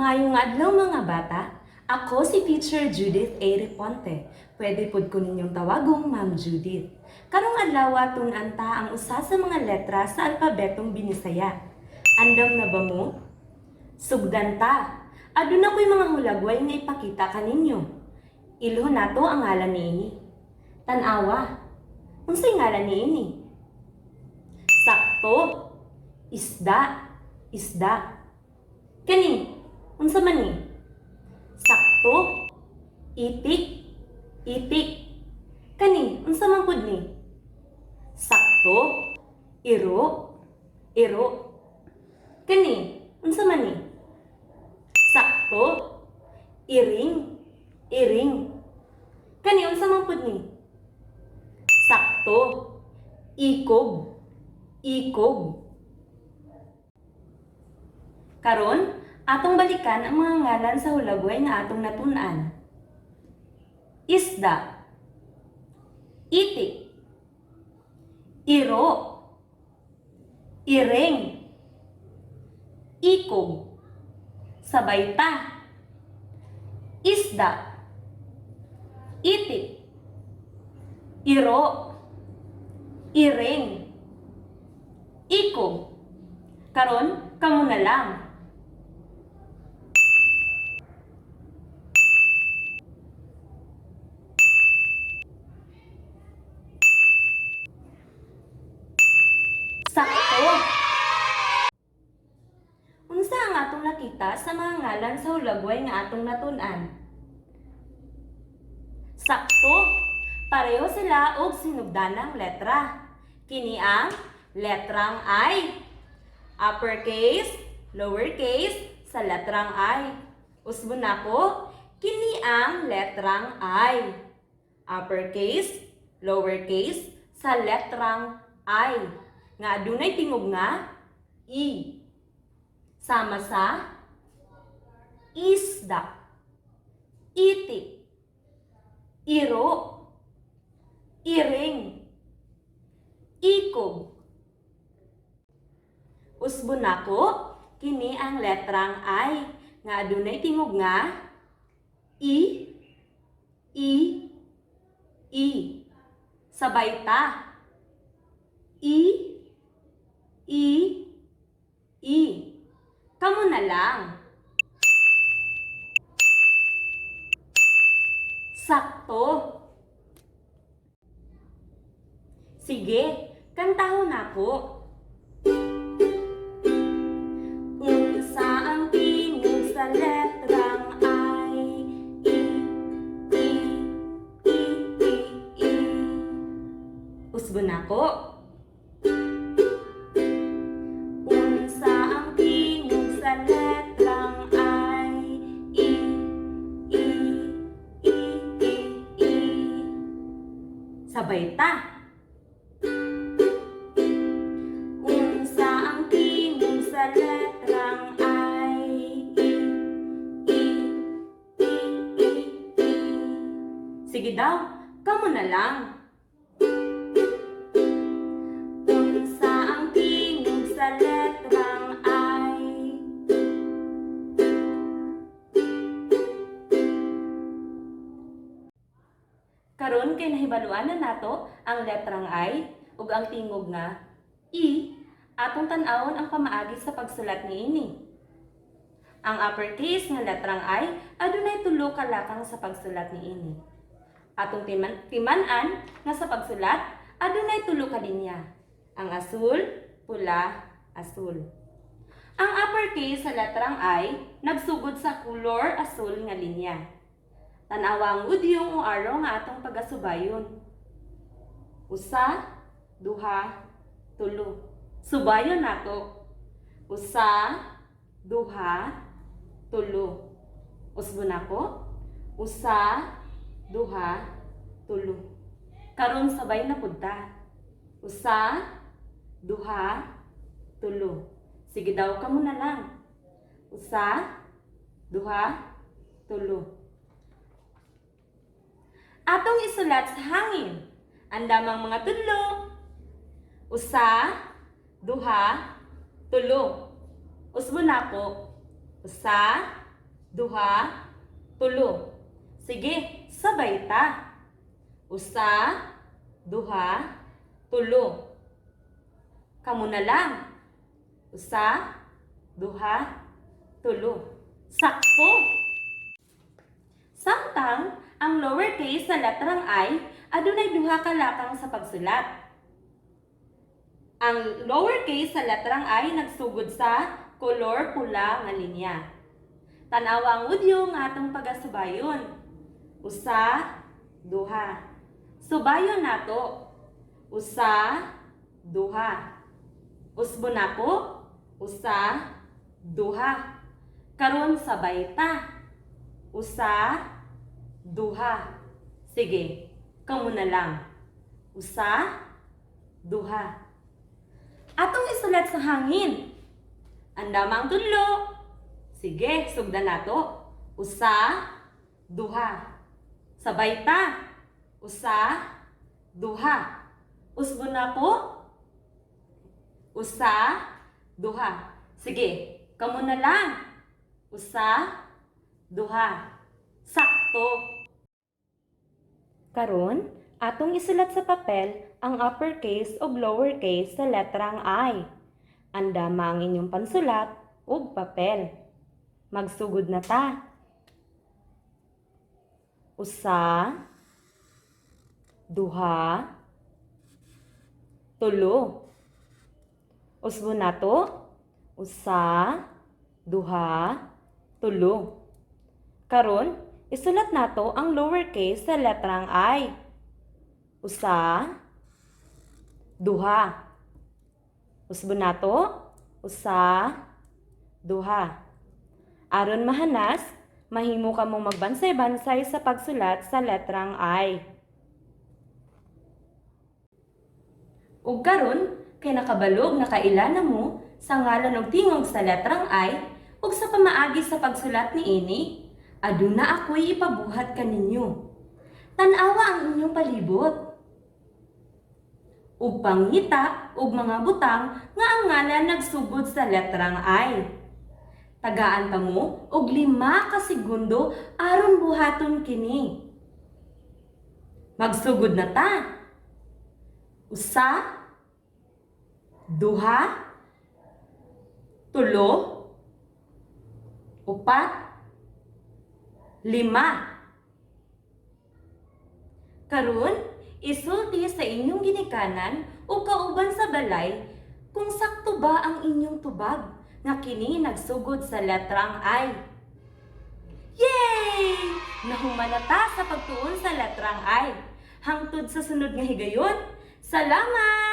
Maayong adlaw, mga bata. Ako si Teacher Judith A. Reponte. Pwede pod ko ninyong tawagong Ma'am Judith. Karong adlaw, tun-an ta ang usa sa mga letra sa alpabetong Binisaya. Andam na ba mo? Sugdan ta. Aduna ko'y mga hulagway nga ipakita kaninyo. Ilhon nato ang ngalan niini. Tan-awa. Unsay ngalan niini? Sakto. Isda. Isda. Kani, unsa man ni? Sakto. Itik. Itik. Kani, unsa man pud ni? Sakto. Iro. Iro. Kani, unsa man ni? Sakto. Iring. Iring. Kani, unsa man pud ni? Sakto. Ikog. Ikog. Karon, atong balikan ang mga ngalan sa hulagway nga atong natun-an. Isda. Itik. Iro. Iring. Ikog. Sabay ta. Isda. Itik. Iro. Iring. Ikog. Karon, kamo na lang. Sakto! Unsa ang atong nakita sa mga ngalan sa hulagway nga atong natun-an? Sakto! Pareho sila og sinugdanang letra. Kini ang letrang I. Uppercase, lowercase sa letrang I. Usbon nako, kini ang letrang I. Uppercase, lowercase sa letrang I. Nga adunay tingog nga E. Sama sa isda, itik, iro, iring, ikog. Usbon nako, kini ang letrang I nga adunay tingog nga I, I, I. Sabay ta. I, I, I. Kamo na lang. Sakto. Sige, kantahon nako. Unsa ang tingog sa letrang I? I, I, I, I, I. Usbon nako. Unsa ang tingog sa letrang I? I, I, I, I, I. Sabay ta. Unsa ang tingog sa letrang I? I, I, I, I, I. Sige daw, kamo na lang. Unsa ang tingog sa letrang I? Karon kay nahibaluan na nato ang letrang I ug ang tingog nga I, atong tan-awon ang pamaagi sa pagsulat niini. Ang uppercase nga letrang I adunay tulo ka lakang sa pagsulat niini. Atong timan-an nga sa pagsulat adunay tulo ka linya. Ang asul, pula, asul. Ang uppercase sa letrang I nagsugod sa kolor asul nga linya. Tan-awa ang udyong o arrow nga atong pagasubayon. Usa, duha, tulo. Subayon nato. Usa, duha, tulo. Usbon nako. Usa, duha, tulo. Karon sabay na pud ta. Usa, duha, tulo. Sige daw, kamo na lang. Usa, duha, tulo. Atong isulat sa hangin. Andamang mga tudlo. Usa, duha, tulo. Usbon nako. Usa, Duha, tulo. Sige, sabay ta. Usa, duha, tulo. Kamo na lang. Usa, duha, tulo. Sakto! Samtang, ang lowercase sa letrang I, adunay duha ka lakang sa pagsulat. Ang lowercase sa letrang I nagsugod sa kolor pula nga linya. Tanawa ang audio nga atong pagasubayon. Usa, duha. Subayon nato. Usa, duha. Usbo nako. Usa, duha. Karon sabay ta. Usa, duha. Sige, kamo na lang. Usa, duha. Atong isulat sa hangin. Andama ang tudlo. Sige, sugdan nato. Usa, duha. Sabay ta. Usa, duha. Usbo na po. Usa, duha. Sige, kamo na lang. Usa, duha. Sakto. Karon, atong isulat sa papel ang uppercase ug lowercase sa letrang I. Andama ang inyong pansulat ug papel. Magsugod na ta. Usa, duha, tulo. Usbo nato. Usa, duha, tulo. Karon, isulat nato ang lowercase sa letrang I. Usa, duha. Usbo nato. Usa, duha. Aron mahanas, mahimo ka mong magbansay-bansay sa pagsulat sa letrang I. Ug karon, kay nakabalog nakaila na mo sa ngalan og tingog sa letrang I ug sa pamaagi sa pagsulat niini, aduna ako'y ipabuhat kaninyo. Tan-awa ang inyong palibot. Ug pangita og mga butang nga ang ngalan nagsugod sa letrang I. Tagaan pa mo og 5 ka segundo aron buhaton kini. Magsugod na ta. Usa, duha, tulo, upat, lima. Karon, isulti sa inyong ginikanan o kauban sa balay kung sakto ba ang inyong tubag nga kini nagsugod sa letrang I. Yay! Nahuman na ta sa pagtuon sa letrang I. Hangtod sa sunod nga higayon. Salamat!